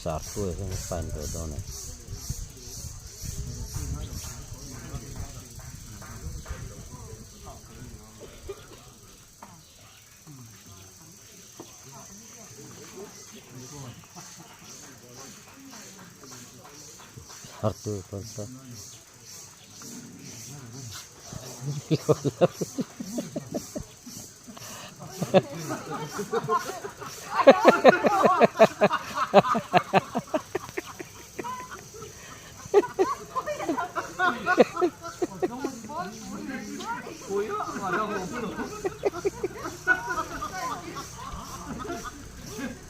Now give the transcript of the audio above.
Sartu hian a sign ve dawn a ni. Sartu pawn saw